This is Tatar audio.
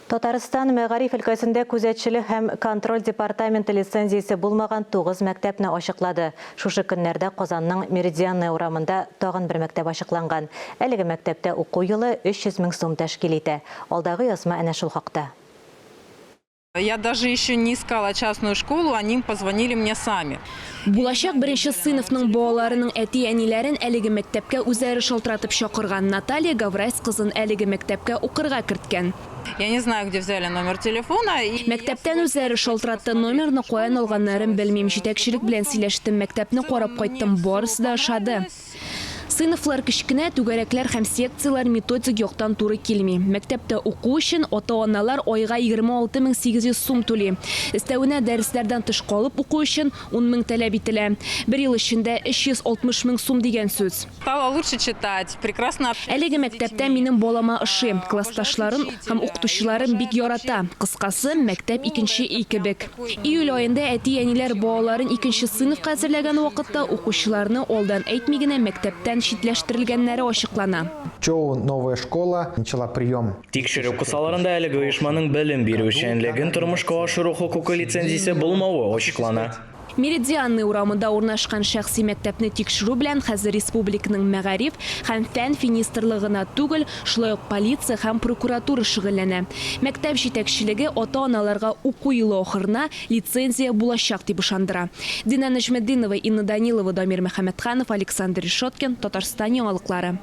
Татарстан мәгариф өлкәсендә күзәтчелек һәм контроль департаменты лицензиясе булмаган тугыз мәктәпне ачыклады. Шушы көннәрдә Казанның Меридианная урамында тагын бер мәктәп ачыкланган. Әлеге мәктәптә уку елы 300 мең сум тәшкил итә. Алдагы язма әнә шул хакта. Я даже еще не искала частную школу, они позвонили мне сами. Булачак беренче сыйныфның балаларының әти-әниләрен әлеге мәктәпкә үзләре шалтыратып чакырган. Наталья Гаврайс кызын әлеге мәктәпкә укырга керткән. Я не знаю, где взяли номер телефона. И Мәктәптән үзләре шалтыратты, номерны каян алганнарын белмим. Җитәкчелек белән сөйләштем, мәктәпне карап кайттым, барысы да ошады. Сыйныфлар кечкенә, түгәрәкләр һәм секцияләр методик яктан туры килми. Мәктәптә уку өчен ата-аналар айга 26 800 сум түли. Өстәвенә, дәресләрдән тыш калып уку өчен ун мең таләп ителә. Бер ел эчендә 360 мең сум дигән сүз. Стала лучше читать, прекрасно общаться Әлеге с мәктәптә детьми. минем балама ошый. Классташларын һәм укытучыларын бик ярата. Кыскасы, мәктәп икенче өй кебек. Июль аенда әти-әниләр балаларын икенче сыйныфка әзерләгән вакытта укучыларны алдан әйтми генә мәктәптән читләштерелгәннәре ачыклана. Чоу Новая школа начала прием. Тикшерү кысаларында әлеге оешманың белем бирү эшчәнлеген тормышка ашыру хокукы лицензиясе булмавы ачыклана. Меридианный урамында урнашкан шәхси мәктәпне тикшерү белән хәзер республиканың мәгариф һәм фән финистрлыгы гына түгел, шулай ук полиция һәм прокуратура шөгыльләнә. Мәктәп җитәкчелеге ата-аналарга уку елы ахырына лицензия булачак дип ышандыра. Динә Нәҗметдинова, Инна Данилова, Дамир Мөхәммәтханов, Александр Решеткин, Татарстан яңалыклары.